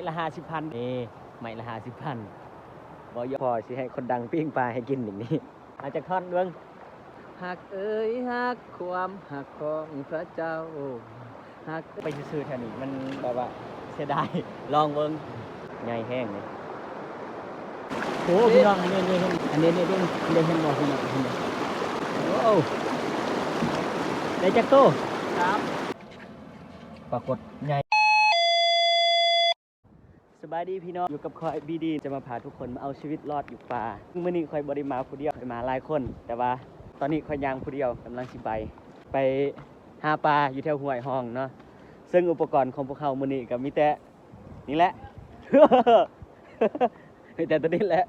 ລະຫ້າສິບພັນ ເດ້ ໄມ້ລະຫ້າສິບພັນ ບໍ່ຢອກ ພໍຊິໃຫ້ຄົນດັງປີ້ງປາໃຫ້ກິນນີ້ ເອົາຈັກທ່ອນເບິ່ງ. ຮັກເອີຍຮັກ ຄວາມຮັກຂອງພະເຈົ້າ ຮັກ ໄປຊື່ໆ ແຖວນີ້ມັນແບບວ່າເສຍດາຍ ລອງເບິ່ງ ໃຫຍ່ແຮງເດ້. ໂອ້ ພີ່ນ້ອງ ອັນນີ້ ນີ້ ອັນນີ້ ນີ້ ນີ້ ເຫັນບໍ່ພີ່ນ້ອງ ເຫັນບໍ່? ໂອ້ ໄດ້ຈັກໂຕ? ສາມ ປາກົດໃຫຍ່. ສະບາຍດີພີ່ນ້ອງ ຢູ່ກັບຂ້ອຍ ບີດີ ຈະມາພາທຸກຄົນມາເອົາຊີວິດລອດຢູ່ປ່າ. ມື້ນີ້ຂ້ອຍບໍ່ໄດ້ມາຜູ້ດຽວ ຂ້ອຍມາຫຼາຍຄົນ ແຕ່ວ່າຕອນນີ້ຂ້ອຍຍ່າງຜູ້ດຽວ ກຳລັງຊິໄປ ໄປຫາປາຢູ່ແຖວຫ້ວຍຮ່ອງເນາະ. ເຊິ່ງອຸປະກອນຂອງພວກເຮົາມື້ນີ້ກໍມີແຕ່ນີ້ແຫຼະ ມີແຕ່ໂຕນີ້ແຫຼະ.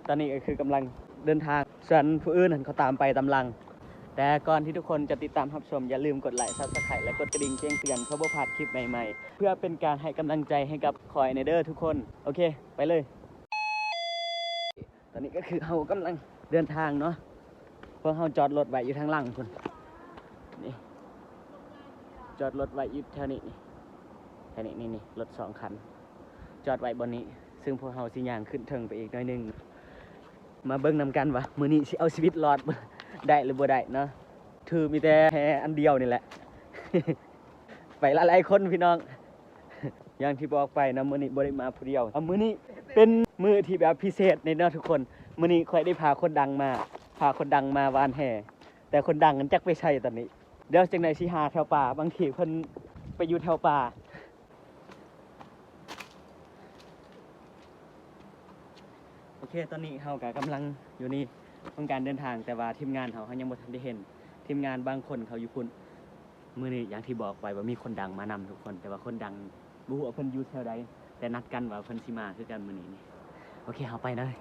ຕອນນີ້ກໍຄືກຳລັງເດີນທາງ ສ່ວນຜູ້ອື່ນຫັ້ນເຂົາຕາມໄປຕາມຫຼັງ. ແຕ່ກ່ອນທີ່ທຸກຄົນຈະຕິດຕາມຮັບຊົມ ຢ່າລືມກົດໄລ Subscribe ແລະ ກົດກະດິ່ງແຈ້ງເຕືອນ ເພື່ອບໍ່ພາດຄລິບໃໝ່ໆ ເພື່ອເປັນການໃຫ້ກຳລັງໃຈໃຫ້ກັບຂ້ອຍແດ່ເດີທຸກຄົນ. ໂອເຄ ໄປເລີຍ. ຕອນນີ້ກໍຄືເຮົາກຳລັງເດີນທາງເນາະ ພວກເຮົາຈອດລົດໄວ້ຢູ່ທາງຫຼັງພຸ້ນ ນີ້ ຈອດລົດໄວ້ຢູ່ແຖວນີ້ ນີ້ ແຖວນີ້ ນີ້ ນີ້ ລົດສອງຄັນ ຈອດໄວ້ບ່ອນນີ້ ເຊິ່ງພວກເຮົາຊິຍ່າງຂຶ້ນເທິງໄປອີກໜ້ອຍໜຶ່ງ. ມາເບິ່ງນຳກັນວ່າມື້ນີ້ຊິເອົາຊີວິດລອດໄດ້ຫຼືບໍ່ໄດ້ເນາະ. ຖືມີແຕ່ແຮ່ອັນດຽວນີ້ແຫຼະ ໄປຫຼາຍໆຄົນພີ່ນ້ອງ. ຢ່າງທີ່ບອກໄປເນາະ ມື້ນີ້ບໍ່ໄດ້ມາຜູ້ດຽວ ເອົາ ມື້ນີ້ເປັນມື້ທີ່ແບບພິເສດເລີຍເນາະທຸກຄົນ. ມື້ນີ້ຂ້ອຍໄດ້ພາຄົນດັງມາ ພາຄົນດັງມາຫວ່ານແຮ່ ແຕ່ຄົນດັງນັ້ນຈັກໄປໃສຕອນນີ້. ດຽວຈັ່ງໃດຊິຫາແຖວປ່າ ບາງທີເພິ່ນໄປຢູ່ແຖວປ່າ. ໂອເຄ ຕອນນີ້ເຮົາກໍກຳລັງຢູ່ໃນຂອງການເດີນທາງ ແຕ່ວ່າທີມງານເຮົາ ເຮົາຍັງບໍ່ທັນໄດ້ເຫັນ ທີມງານບາງຄົນເຂົາຢູ່ພຸ້ນ. ມື້ນີ້ຢ່າງທີ່ບອກໄວ້ວ່າມີຄົນດັງມານຳທຸກຄົນ ແຕ່ວ່າຄົນດັງບໍ່ຮູ້ວ່າເພິ່ນຢູ່ແຖວໃດ ແຕ່ນັດກັນວ່າເພິ່ນຊິມາຄືກັນມື້ນີ້ນີ້. ໂອເຄ ເຮົາໄປເລີຍ.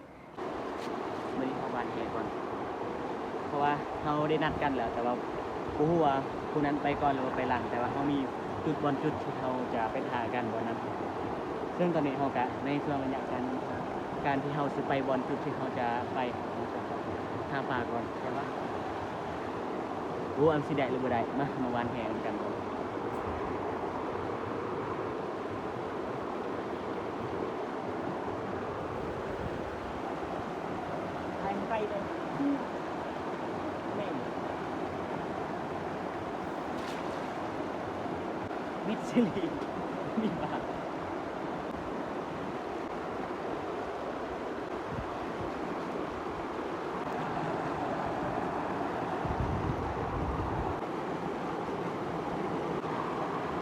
ມື້ນີ້ເຮົາຫວ່ານແຮ່ກ່ອນ ເພາະວ່າເຮົາໄດ້ນັດກັນແລ້ວ ແຕ່ວ່າບໍ່ຮູ້ວ່າຜູ້ນັ້ນໄປກ່ອນ ຫຼືວ່າໄປຫຼັງ ແຕ່ວ່າເຮົາມີຈຸດ ບ່ອນຈຸດທີ່ເຮົາຈະໄປຖ້າກັນບ່ອນນັ້ນ. ເຊິ່ງຕອນນີ້ເຮົາກະໃນຊ່ວງໄລຍະການ ການທີ່ເຮົາຊິໄປບ່ອນຈຸດທີ່ເຮົາຈະໄປ ເຮົາຈະຫາປາກ່ອນ ແຕ່ວ່າ ໂອ້ ອັນຊິໄດ້ຫຼືບໍ່ໄດ້ ມາ ມາຫວ່ານແຮ່ນຳກັນ. ໄປ ໄປເລີຍ ແມ່ນ ມິດຊິລີ ມີບາດ.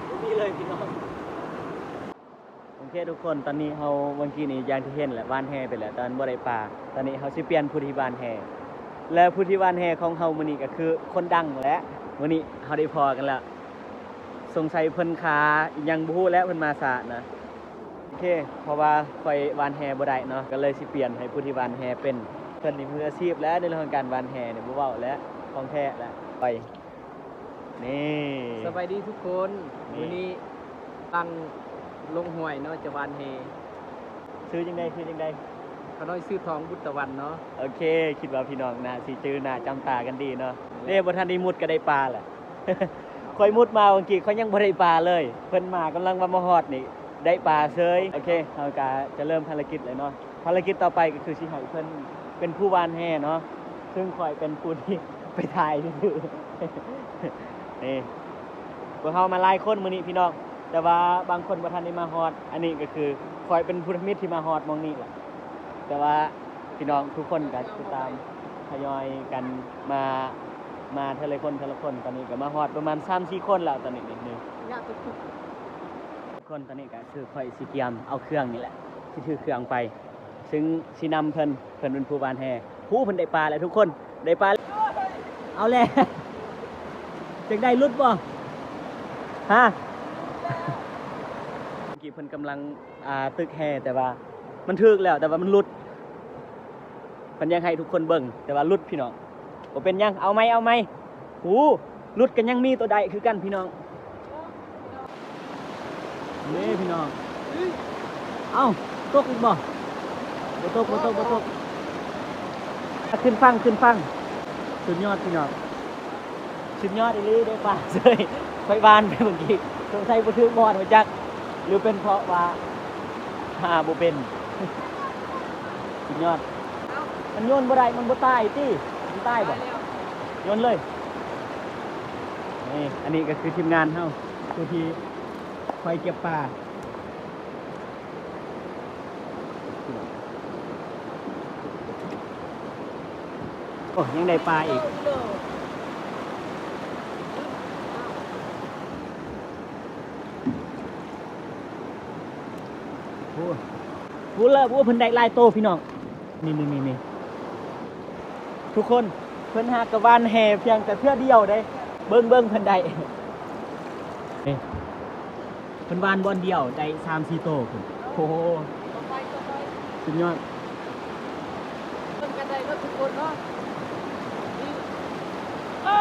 ບໍ່ມີເລີຍພີ່ນ້ອງ. ໂອເຄທຸກຄົນ ຕອນນີ້ເຮົາ ເມື່ອກີ້ນີ້ຢ່າງທີ່ເຫັນແຫຼະ ຫວ່ານແຮ່ໄປແລ້ວ ແຕ່ມັນບໍ່ໄດ້ປາ. ຕອນນີ້ເຮົາຊິປ່ຽນຜູ້ທີ່ຫວ່ານແຮ່ ແລະ ຜູ້ທີ່ຫວ່ານແຮ່ຂອງເຮົາມື້ນີ້ກໍຄືຄົນດັງແຫຼະ. ມື້ນີ້ເຮົາໄດ້ພໍ້ກັນແລ້ວ ສົງໄສເພິ່ນຄາອີ່ຫຍັງບໍ່ຮູ້ແຫຼະ ເພິ່ນມາຊ້ານະ. ໂອເຄ ເພາະວ່າຂ້ອຍຫວ່ານແຮ່ບໍ່ໄດ້ເນາະ ກໍເລີຍຊິປ່ຽນໃຫ້ຜູ້ທີ່ຫວ່ານແຮ່ເປັນ. ເພິ່ນນີ້ມືອາຊີບແລ້ວ ໃນເລື່ອງຂອງການຫວ່ານແຮ່ນີ້ ບໍ່ເວົ້າແລ້ວ ຂອງແທ້ແລ້ວ. ໄປ ນີ້ ສະບາຍດີທຸກຄົນ. ນີ້ ມື້ນີ້ຕັ້ງລົງຫ້ວຍເນາະ ຈະຫວ່ານແຮ່. ຊື່ຈັ່ງໃດ? ຊື່ຈັ່ງໃດ? ຂ້ານ້ອຍຊື່ທອງ ບຸດຕະວັນເນາະ. ໂອເຄ ຄິດວ່າພີ່ນ້ອງໜ້າຊິຈື່ໜ້າຈຳຕາກັນດີເນາະ. ເດ້ ບໍ່ທັນໄດ້ມຸດກໍໄດ້ປາແຫຼະ. ຂ້ອຍມຸດມາເມື່ອກີ້ ຂ້ອຍຍັງບໍ່ໄດ້ປາເລີຍ ເພິ່ນມາກຳລັງວ່າມາຮອດນີ້ ໄດ້ປາເຊີຍ. ໂອເຄ ເຮົາກະຈະເລີ່ມພາລະກິດແລ້ວເນາະ. ພາລະກິດຕໍ່ໄປກໍຄືຊິໃຫ້ເພິ່ນເປັນຜູ້ຫວ່ານແຮ່ເນາະ ເຊິ່ງຂ້ອຍເປັນຜູ້ທີ່ໄປຖ່າຍຊື່ໆ. ນີ້ ພວກເຮົາມາຫຼາຍຄົນມື້ນີ້ພີ່ນ້ອງ ແຕ່ວ່າບາງຄົນບໍ່ທັນໄດ້ມາຮອດ. ອັນນີ້ກໍຄືຂ້ອຍເປັນຜູ້ທຳອິດທີ່ມາຮອດໝ່ອງນີ້ແຫຼະ ແຕ່ວ່າ ພີ່ນ້ອງທຸກຄົນກໍຕິດຕາມທະຍອຍກັນມາ ມາເທື່ອລະຄົນ ເທື່ອລະຄົນ. ຕອນນີ້ກໍມາຮອດປະມານສາມສີ່ຄົນແລ້ວຕອນນີ້ນີ້. ທຸກຄົນ ຕອນນີ້ກໍຄືຂ້ອຍຊິກຽມເອົາເຄື່ອງນີ້ແຫຼະ ຊິຖືເຄື່ອງໄປ ເຊິ່ງຊິນຳເພິ່ນ ເພິ່ນເປັນຜູ້ຫວ່ານແຮ່. ໂຫ ເພິ່ນໄດ້ປາແລ້ວທຸກຄົນ ໄດ້ປາ. ເອົາແຫຼະ ຈັ່ງໃດ ຫຼຸດບໍ່? ຮະ? ເມື່ອກີ້ເພິ່ນກຳລັງ ອ່າ ຕຶກແຮ່ ແຕ່ວ່າມັນຖືກແລ້ວ ແຕ່ວ່າມັນຫຼຸດ. ເພິ່ນຢາກໃຫ້ທຸກຄົນເບິ່ງ ແຕ່ວ່າຫຼຸດພີ່ນ້ອງ. ບໍ່ເປັນຫຍັງ ເອົາໃໝ່ ເອົາໃໝ່. ໂອ້ ຫຼຸດກໍຍັງມີໂຕໄດ້ຄືກັນພີ່ນ້ອງ. ນີ້ພີ່ນ້ອງ ເອົ້າ ຕົກອີກບໍ່? ບໍ່ຕົກ ບໍ່ຕົກ ບໍ່ຕົກ. ຂຶ້ນຝັ່ງ ຂຶ້ນຝັ່ງ. ສຸດຍອດພີ່ນ້ອງ ສຸດຍອດອີ່ຫຼີ ໄດ້ປາເສີຍ. ຂ້ອຍຫວ່ານໄປເມື່ອກີ້ ສົງໄສບໍ່ຖືກບ່ອນ ບໍ່ຈັກ. ຫຼືເປັນເພາະວ່າຫາບໍ່ເປັນ? ສຸດຍອດ. ມັນໂຍນບໍ່ໄດ້ ມັນບໍ່ຕາຍຕິ? ມັນຕາຍບໍ່? ໂຍນເລີຍ. ນີ້ ອັນນີ້ກໍຄືທີມງານເຮົາ ຜູ້ທີ່ຄອຍເກັບປາ. ໂອ້ ຍັງໄດ້ປາອີກ. ໂອ້ ໂອ້ ລະ ໂອ້ ເພິ່ນໄດ້ຫຼາຍໂຕພີ່ນ້ອງ. ນີ້ໆໆໆ ທຸກຄົນ ເພິ່ນຫາກະຫວ່ານແຫພຽງແຕ່ເທື່ອດຽວເດ້. ເບິ່ງໆ ເພິ່ນໄດ້ ນີ້ ເພິ່ນຫວ່ານບ່ອນດຽວໄດ້ສາມສີ່ໂຕພຸ້ນ. ໂອ້ໂຫ ຕໍ່ໄປ ຕໍ່ໄປ ສຸດຍອດ. ເບິ່ງກັນໄດ້ເບິດທຸກຄົນເນາະ. ນີ້ ເອີ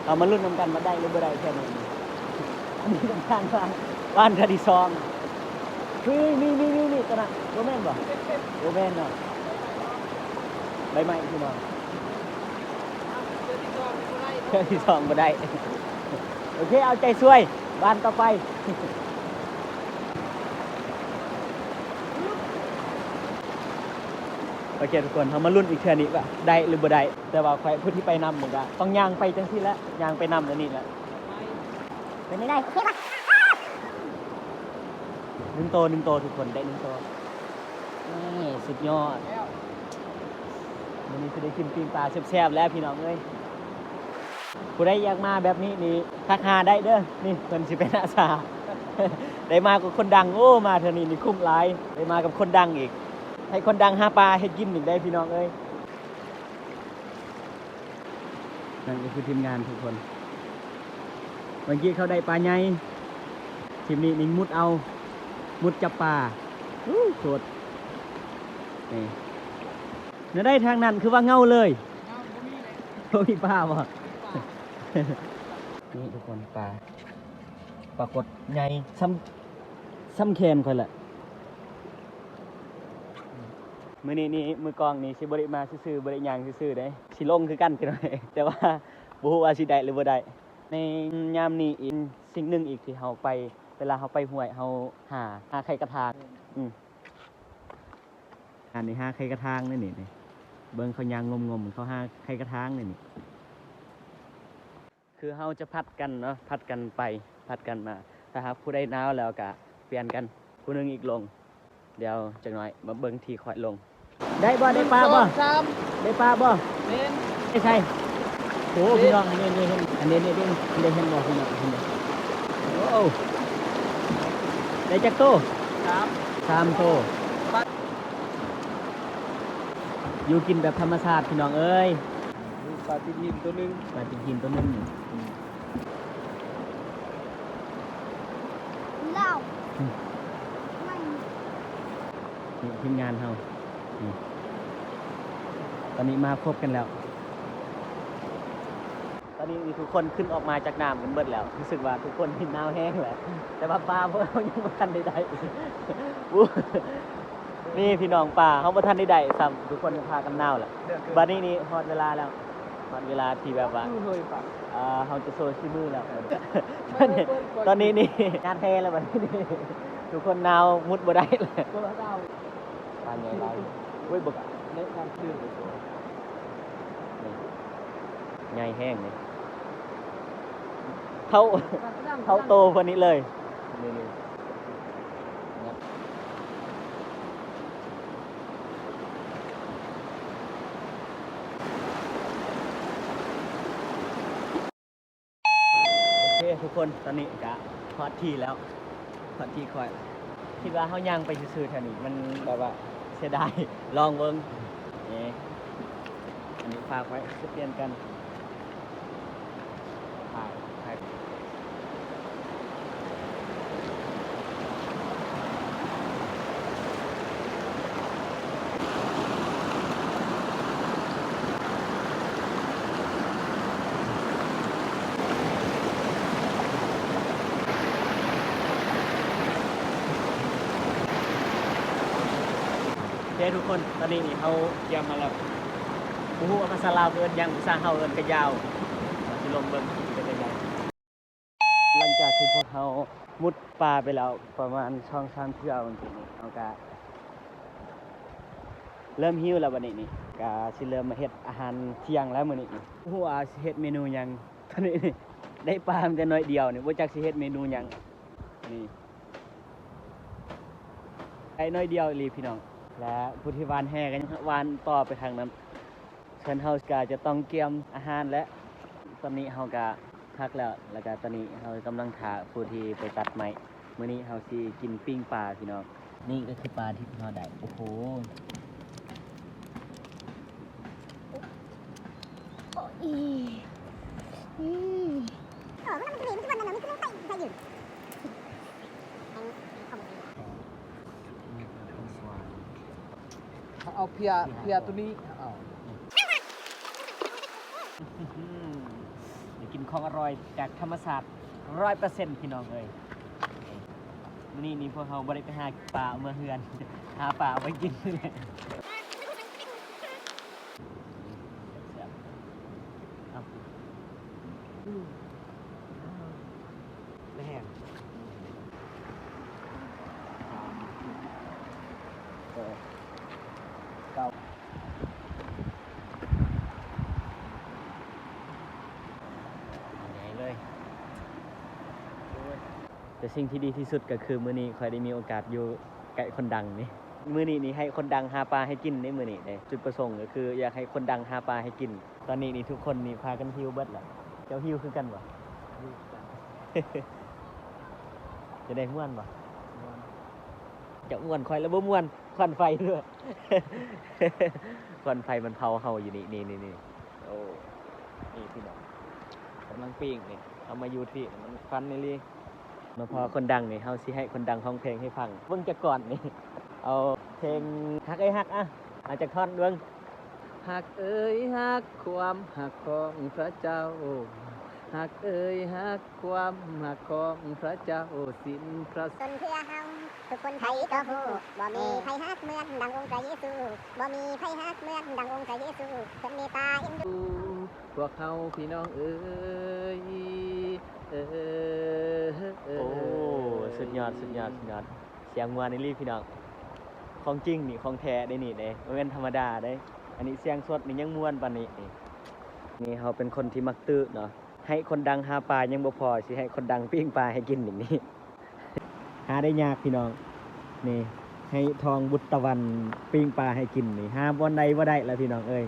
ເຮົາມາລຸ້ນນຳກັນວ່າໄດ້ຫຼືບໍ່ໄດ້ແຄ່ນີ້. ອັນນີ້ສຳຄັນວ່າ ຫວ່ານເທື່ອທີສອງ. ເຮີຍ ມີ ມີ ມີ ມີ ຕົວນັ້ນ ບໍ່ແມ່ນບໍ່? ບໍ່ແມ່ນເນາະ ໃບໄມ້ພີ່ນ້ອງ. ເທື່ອທີສອງບໍ່ໄດ້. ໂອເຄ ເອົາໃຈຊ່ວຍ ຫວ່ານຕໍ່ໄປ. ໂອເຄທຸກຄົນ ເຮົາມາລຸ້ນອີກເທື່ອນີ້ວ່າໄດ້ຫຼືບໍ່ໄດ້. ແຕ່ວ່າຂ້ອຍຜູ້ທີ່ໄປນຳມັນກະຕ້ອງຍ່າງໄປຈັ່ງຊີ້ແຫຼະ ຍ່າງໄປນຳແນວນີ້ແຫຼະ. ເປັນໄດ້ ໜຶ່ງໂຕ ໜຶ່ງໂຕທຸກຄົນ ໄດ້ໜຶ່ງໂຕ. ນີ້ ສຸດຍອດ. ມື້ນີ້ຊິໄດ້ກິນປີ້ງປາແຊບໆແລ້ວພີ່ນ້ອງເອີຍ. ຜູ້ໃດຢາກມາແບບນີ້ນີ້ ທັກຫາໄດ້ເດີ. ນີ້ເພິ່ນຊິເປັນອາສາ ໄດ້ມາກັບຄົນດັງ. ໂອ້ ມາເທື່ອນີ້ນີ້ຄຸ້ມຫຼາຍ ໄດ້ມາກັບຄົນດັງອີກ. ໃຫ້ຄົນດັງຫາປາເຮັດກິນອີກໄດ໋ພີ່ນ້ອງເອີຍ. ນັ້ນກໍຄືທີມງານທຸກຄົນ. ເມື່ອກີ້ເຂົາໄດ້ປາໃຫຍ່ ທີມນີ້ນີ້ມຸດເອົາ ມຸດຈັບປາ. ອູ້ ໂຄດ ນີ້ ແນວໃດທາງນັ້ນຄືວ່າເຫງົາເລີຍ? ເຫງົາ ບໍ່ມີເລີຍ ບໍ່ມີປາບໍ່? ບໍ່ມີປາ. ນີ້ທຸກຄົນ ປາ ປາກົດໃຫຍ່ ສ່ຳ ສ່ຳແຂນຂ້ອຍແຫຼະ. ມື້ນີ້ນີ້ ມື້ກອງນີ້ຊິບໍ່ໄດ້ມາຊື່ໆ ບໍ່ໄດ້ຍ່າງຊື່ໆເດ້ ຊິລົງຄືກັນພີ່ນ້ອງ ແຕ່ວ່າບໍ່ຮູ້ວ່າຊິໄດ້ຫຼືບໍ່ໄດ້. ໃນຍາມນີ້ອີກ ສິ່ງໜຶ່ງອີກທີ່ເຮົາໄປ ເວລາເຮົາໄປຫ້ວຍ ເຮົາຫາ ຫາໄຂ່ກະທາງ. ອືມ ອັນນີ້ຫາໄຂ່ກະທາງນີ້ ນີ້ ເບິ່ງເຂົາຍ່າງງົມໆ ເຂົາຫາໄຂ່ກະທາງນີ້ ນີ້. ຄືເຮົາຈະຜັດກັນເນາະ ຜັດກັນໄປ ຜັດກັນມາ. ຖ້າຫາກຜູ້ໃດໜາວແລ້ວກະປ່ຽນກັນ ຜູ້ໜຶ່ງອີກລົງ. ດຽວຈັກໜ້ອຍມາເບິ່ງທີ່ຂ້ອຍລົງ. ໄດ້ບໍ່? ໄດ້ປາບໍ່? ໜຶ່ງ ສອງ ສາມ ໄດ້ປາບໍ່? ແມ່ນ. ໄດ້ໃສ່. ໂອ້ ເດ້ ພີ່ນ້ອງ ອັນນີ້ ນີ້ເຫັນ ອັນນີ້ ນີ້ ນີ້ ໄດ້ເຫັນບໍ່ພີ່ນ້ອງ? ເຫັນບໍ່? ໂອ້ ໄດ້ຈັກໂຕ? ສາມ ສາມໂຕ. ຢູ່ກິນແບບທຳມະຊາດພີ່ນ້ອງເອີຍ. ປາຕີນຫີນໂຕໜຶ່ງ ປາຕີນຫີນໂຕໜຶ່ງ. ອືມ ລາວ ອືມ ນີ້ທີມງານເຮົາ. ນີ້ ຕອນນີ້ມາຄົບກັນແລ້ວ. ຕອນນີ້ນີ້ທຸກຄົນຂຶ້ນອອກມາຈາກນ້ຳກັນເບິດແລ້ວ. ຮູ້ສຶກວ່າທຸກຄົນນີ້ໜາວແຮງແຫຼະ ແຕ່ວ່າປາພວກເຮົາຍັງບໍ່ທັນໄດ້ໄດ້. ອູ້ ນີ້ພີ່ນ້ອງ ປາເຮົາບໍ່ທັນໄດ້ໄດ້ຊ້ຳ ທຸກຄົນພາກັນໜາວແລ້ວ. ບາດນີ້ນີ້ຮອດເວລາແລ້ວ ຮອດເວລາທີ່ແບບວ່າ ອືມ ເຮີ້ຍ ປາ ອ່າ ເຮົາຈະໂຊສີມືແລ້ວ. ຕອນນີ້ນີ້ງານແທ້ແລ້ວ ບາດນີ້ນີ້ທຸກຄົນໜາວ ມຸດບໍ່ໄດ້ແລ້ວ. ປາໃຫຍ່ຫຼາຍ. ໂອ້ຍ ບັກ ໃຫຍ່ແຮງນີ້ ເທົ່າ ເທົ່າໂຕເພິ່ນນີ້ເລີຍ. ນີ້ໆ ໂອເຄທຸກຄົນ ຕອນນີ້ກະຮອດທີ່ແລ້ວ ຮອດທີ່ຂ້ອຍ. ຄິດວ່າເຮົາຍ່າງໄປຊື່ໆແຖວນີ້ ມັນແບບວ່າເສຍດາຍ. ລອງເບິ່ງ. ເອີ ອັນນີ້ຝາກໄວ້ ຊິປ່ຽນກັນ. ໂອເຄ ເອີ ທຸກຄົນ ຕອນນີ້ນີ້ເຮົາກຽມມາແລ້ວ ບໍ່ຮູ້ວ່າພາສາລາວເອີ້ນຫຍັງ ພາສາເຮົາເອີ້ນຂະຢາວ ເຮົາຊິລອງເບິ່ງຊິເປັນຈັ່ງໃດ. ຫຼັງຈາກທີ່ພວກເຮົາມຸດປ່າໄປແລ້ວປະມານສອງສາມເທື່ອ ມື້ກີ້ນີ້ ເຮົາກະເລີ່ມຫິວແລ້ວ ບັດນີ້ນີ້ ກະຊິເລີ່ມມາເຮັດອາຫານທ່ຽງແລ້ວມື້ນີ້ນີ້ ບໍ່ຮູ້ວ່າຊິເຮັດເມນູຫຍັງ. ຕອນນີ້ນີ້ ໄດ້ປາມາແຕ່ໜ້ອຍດຽວນີ້ ບໍ່ຈັກຊິເຮັດເມນູຫຍັງ. ນີ້ ໄດ້ໜ້ອຍດຽວອີ່ຫຼີພີ່ນ້ອງ ແລະ ຜູ້ທີ່ຫວ່ານແຫກໍຫວ່ານຕໍ່ໄປທາງນັ້ນ. ສ່ວນເຮົາກະຈະຕ້ອງກຽມອາຫານແຫຼະ. ຕອນນີ້ເຮົາກະພັກແລ້ວ ແລ້ວກະຕອນນີ້ເຮົາກຳລັງຖ້າຜູ້ທີ່ໄປຕັດໄມ້. ມື້ນີ້ເຮົາຊິກິນປີ້ງປາພີ່ນ້ອງ. ນີ້ກໍຄືປາທີ່ເຮົາໄດ້. ໂອ້ໂຫ ເອົາເພຍ ເພຍໂຕນີ້ເອົາ. ໄດ້ກິນຂອງອະຮ່ອຍຈາກທຳມະຊາດຮ້ອຍເປີເຊັນ ພີ່ນ້ອງເອີຍ. ມື້ນີ້ນີ້ພວກເຮົາບໍ່ໄດ້ໄປຫາປາເມືອເຮືອນ ຫາປາໄວ້ກິນນີ້ແຫຼະ. ແຊບໆ ເອົາ ອືມ ແຮງ ເອີ ເກົ້າ ໃຫຍ່ເລີຍ. ແຕ່ສິ່ງທີ່ດີທີ່ສຸດກໍຄືມື້ນີ້ຂ້ອຍໄດ້ມີໂອກາດຢູ່ໃກ້ຄົນດັງນີ້. ມື້ນີ້ນີ້ໃຫ້ຄົນດັງຫາປາໃຫ້ກິນເດ້ ມື້ນີ້ເດ້. ຈຸດປະສົງກໍຄືຢາກໃຫ້ຄົນດັງຫາປາໃຫ້ກິນ. ຕອນນີ້ນີ້ທຸກຄົນນີ້ພາກັນຫິວເບິດແລ້ວ. ເຈົ້າຫິວຄືກັນບໍ່? ຫິວຄືກັນ. ຈະໄດ້ມ່ວນບໍ່? ມ່ວນ. ເຈົ້າມ່ວນ ຂ້ອຍລະບໍ່ມ່ວນ. ຄວັນໄຟເດ້ອ ຄວັນໄຟມັນເຜົາເຮົາຢູ່ນີ້ ນີ້ໆ ໂອ້ ນີ້ພີ່ນ້ອງ ກຳລັງປີ້ງນີ້. ເຮົາມາຢູ່ທີ່ນີ້ມັນຄວັນອີ່ຫຼີ. ມາພໍ້ຄົນດັງນີ້ ເຮົາຊິໃຫ້ຄົນດັງຮ້ອງເພງໃຫ້ຟັງ. ເບິ່ງຈັກກ່ອນນີ້ ເອົາເພງຮັກເອີຍຮັກ ອະ ເອົາຈັກທ່ອນເບິ່ງ. ຮັກເອີຍຮັກ ຄວາມຮັກຂອງພຣະເຈົ້າ, ຮັກເອີຍຮັກ ຄວາມຮັກຂອງພຣະເຈົ້າ ສິ້ນພຣະສົນເພື່ອເຮົາ ທຸກຄົນໃຜກໍຮູ້ ບໍ່ມີໃຜຮັກເໝືອນດັ່ງອົງພຣະເຢຊູ, ບໍ່ມີໃຜຮັກເໝືອນດັ່ງອົງພຣະເຢຊູ ເພິ່ນເມດຕາເອັນດູ ພວກເຮົາພີ່ນ້ອງເອີຍ. ໂອ້ ສຸດຍອດ ສຸດຍອດ ສຸດຍອດ. ສຽງມ່ວນອີ່ຫຼີພີ່ນ້ອງ. ຂອງຈິງນີ້ ຂອງແທ້ເດ້ນີ້ເດ້ ບໍ່ແມ່ນທຳມະດາເດ້. ອັນນີ້ສຽງສົດນີ້ຍັງມ່ວນປານນີ້. ນີ້ເຮົາເປັນຄົນທີ່ມັກຕື້ເນາະ. ໃຫ້ຄົນດັງຫາປາຍັງບໍ່ພໍ ຊິໃຫ້ຄົນດັງປີ້ງປາໃຫ້ກິນອີກນີ້. ຫາໄດ້ຍາກພີ່ນ້ອງ. ນີ້ ໃຫ້ທອງບຸດຕະວັນປີ້ງປາໃຫ້ກິນນີ້ ຫາບ່ອນໃດບໍ່ໄດ້ລະພີ່ນ້ອງເອີຍ.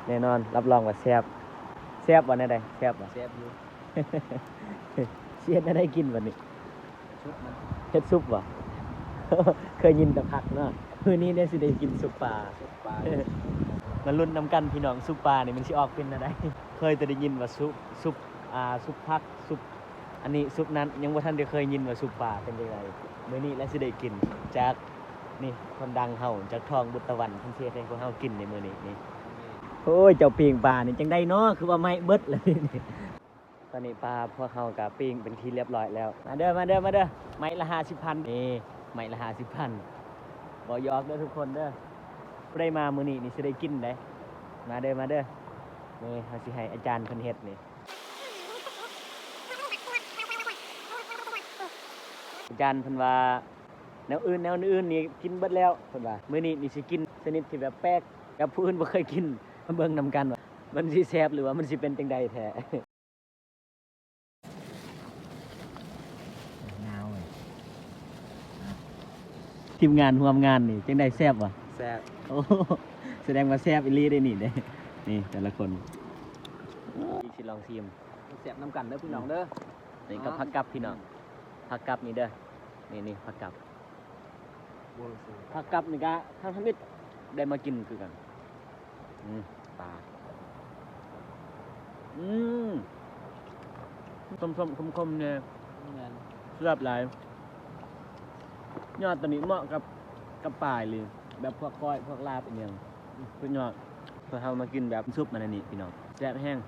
ແນ່ນອນ ຮັບຮອງວ່າແຊບ. ແຊບບໍ່ແນວໃດ? ແຊບບໍ່? ແຊບຢູ່. ຊິເຮັດແນວໃດກິນບັດນີ້? ຊຸບມັນ ເຮັດຊຸບບໍ່? ເຄີຍຍິນແຕ່ຜັກເນາະ. ມື້ນີ້ເດ້ຊິໄດ້ກິນຊຸບປາ. ຊຸບປາ ມາລຸ້ນນຳກັນພີ່ນ້ອງ ຊຸບປານີ້ມັນຊິອອກເປັນແນວໃດ? ເຄີຍແຕ່ໄດ້ຍິນວ່າຊຸບ ຊຸບ ອ່າ ຊຸບຜັກ ຊຸບອັນນີ້ຊຸບນັ້ນ ຍັງບໍ່ທັນໄດ້ເຄີຍຍິນວ່າຊຸບປາເປັນຈັ່ງໃດ. ມື້ນີ້ລະຊິໄດ້ກິນຈາກນີ້ ຄົນດັງເຮົາ ຈາກທອງບຸດຕະວັນ ເພິ່ນຊິເຮັດໃຫ້ພວກເຮົາກິນໃນມື້ນີ້ນີ້. ໂອ້ຍ ເຈົ້າປີ້ງປານີ້ຈັ່ງໃດເນາະ ຄືວ່າໄໝ້ເບິດລະນີ້. ຕອນນີ້ປາພວກເຮົາກະປີ້ງເປັນທີ່ລຽບຮ້ອຍແລ້ວ. ມາເດີ ມາເດີ ມາເດີ ໄມ້ລະຫ້າສິບພັນ. ນີ້ ໄມ້ລະຫ້າສິບພັນ ບໍ່ຢອກເດີທຸກຄົນເດີ. ຜູ້ໃດມາມື້ນີ້ນີ້ຊິໄດ້ກິນເດ້. ມາເດີ ມາເດີ. ນີ້ເຮົາຊິໃຫ້ອາຈານເພິ່ນເຮັດນີ້. ອາຈານເພິ່ນວ່າ ແນວອື່ນ ແນວອື່ນນີ້ກິນເບິດແລ້ວ ເພິ່ນວ່າ. ມື້ນີ້ນີ້ຊິກິນຊະນິດທີ່ແບບແປກ ກັບຜູ້ອື່ນບໍ່ເຄີຍກິນ. ມາເບິ່ງນຳກັນວ່າມັນຊິແຊບ ຫຼືວ່າມັນຊິເປັນຈັ່ງໃດແທ້. ໜາວເວີຍ. ທີມງານຮ່ວມງານນີ້ຈັ່ງໃດ ແຊບບໍ່? ແຊບ. ໂອ້ ສະແດງວ່າແຊບອີ່ຫຼີເດ້ນີ້ເດ້. ນີ້ແຕ່ລະຄົນ ອີກຊິລອງຊີມ. ແຊບນຳກັນເດີພີ່ນ້ອງເດີ. ນີ້ກັບ ອໍ ຜັກກັບພີ່ນ້ອງ. ອືມ ຜັກກັບນີ້ເດີ. ນີ້ໆ ຜັກກັບ. ຜັກກັບນີ້ກະທາງທຳອິດໄດ້ມາກິນຄືກັນ. ອືມ ປາ ອືມ ສົ້ມໆ ຂົມໆ ແນ່. ແມ່ນ ແຊບຫຼາຍ. ຍອດໂຕນີ້ເໝາະກັບ ກັບປາອີ່ຫຼີ ແບບພວກກ້ອຍ ພວກລາບອີ່ຫຍັງ ສຸດຍອດ. ພວກເຮົາມາກິນແບບຊຸບມັນອັນນີ້ພີ່ນ້ອງ ແຊບແຮງ.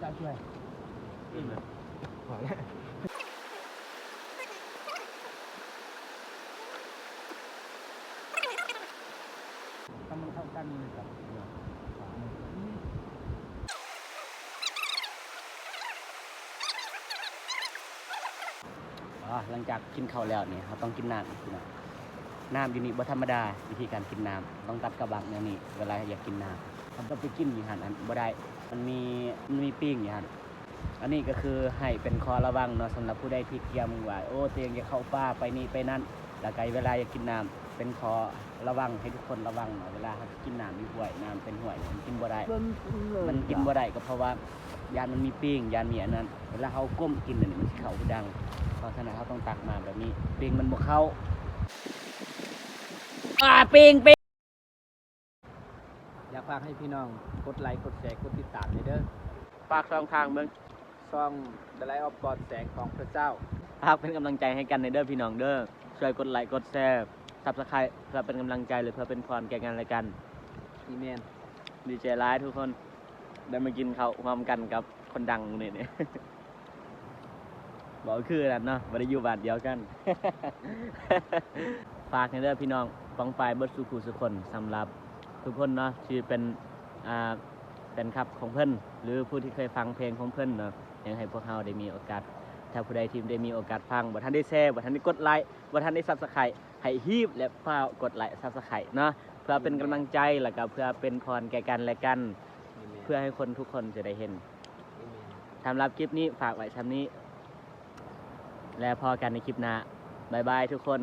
ເຈົ້າຊ່ວຍ ອີ່ມແລ້ວ ພໍແລ້ວ. ມັນເຂົ້າກັນກັບ ອາ ຫຼັງຈາກກິນເຂົ້າແລ້ວນີ້ ເຮົາຕ້ອງກິນນ້ຳ ພີ່ນ້ອງ. ນ້ຳຢູ່ນີ້ບໍ່ທຳມະດາ, ວິທີການກິນນ້ຳ ຕ້ອງຕັດກະບັກແນວນີ້ ເວລາຢາກກິນນ້ຳ. ເຮົາຕ້ອງໄປກິນຢູ່ຫັ້ນ ອັນ ບໍ່ໄດ້ ມັນມີ ມັນມີປີ້ງຢູ່ຫັ້ນ. ອັນນີ້ກໍຄືໃຫ້ເປັນຂໍ້ລະວັງເນາະ ສຳລັບຜູ້ໃດທີ່ກຽມວ່າ ໂອ້ ຕົວເອງຢາກເຂົ້າປ່າ ໄປນີ້ໄປນັ້ນ ແລ້ວກໍເວລາຢາກກິນນ້ຳ ເປັນຂໍ້ລະວັງ ໃຫ້ທຸກຄົນລະວັງເນາະ. ເວລາເຮົາກິນນ້ຳຢູ່ຫ້ວຍ ນ້ຳເປັນຫ້ວຍ ມັນກິນບໍ່ໄດ້ ມັນກິນບໍ່ໄດ້ ກໍເພາະວ່າຢ້ານມັນມີປີ້ງ ຢ້ານມີອັນນັ້ນ. ເວລາເຮົາກົ້ມກິນອັນນີ້ ມັນຊິເຂົ້າບໍ່ດັງ. ເພາະສະນັ້ນ ເຮົາຕ້ອງຕັກມາແບບນີ້ ປີ້ງມັນບໍ່ເຂົ້າ. ອາ ປີ້ງ ປີ້ງ. ຢາກຝາກໃຫ້ພີ່ນ້ອງກົດໄລ ກົດແຊ ກົດຕິດຕາມແດ່ເດີ. ຝາກຊ່ອງທາງເບິ່ງ ຊ່ອງ The Light of God ແສງຂອງພະເຈົ້າ. ຝາກເປັນກຳລັງໃຈໃຫ້ກັນແດ່ເດີພີ່ນ້ອງເດີ. ຊ່ວຍກົດໄລ ກົດແຊ Subscribe ເພື່ອເປັນກຳລັງໃຈ ແລະ ເພື່ອເປັນພອນແກ່ກັນແລະກັນ. ອາເມນ. ດີໃຈຫຼາຍທຸກຄົນ ໄດ້ມາກິນເຂົ້າຮ່ວມກັນກັບຄົນດັງມື້ນີ້. ເວົ້າຄືກັນເນາະ ບໍ່ໄດ້ຢູ່ບ້ານດຽວກັນ. ຝາກໃຫ້ເດີພີ່ນ້ອງປ້ອງປາຍເບິດສູ່ຜູ້ສູ່ຄົນ ສຳລັບທຸກຄົນເນາະ ທີ່ເປັນ ອ່າ ແຟນຄລັບຂອງເພິ່ນ ຫຼື ຜູ້ທີ່ເຄີຍຟັງເພງຂອງເພິ່ນເນາະ. ຢາກໃຫ້ພວກເຮົາໄດ້ມີໂອກາດ ຖ້າຜູ້ໃດທີ່ໄດ້ມີໂອກາດຟັງ ບໍ່ທັນໄດ້ແຊ ບໍ່ທັນໄດ້ກົດໄລ ບໍ່ທັນໄດ້ Subscribe ໃຫ້ຮີບ ແລະ ຟ້າວກົດໄລ Subscribe ເນາະ ເພື່ອເປັນກຳລັງໃຈ ແລ້ວກໍເພື່ອເປັນພອນແກ່ກັນແລະກັນ ເພື່ອໃຫ້ຄົນທຸກຄົນຈະໄດ້ເຫັນ. ສຳລັບຄລິບນີ້ຝາກໄວ້ຊ່ຳນີ້ ແລະ ພໍ້ກັນໃນຄລິບໜ້າ. ບາຍບາຍທຸກຄົນ.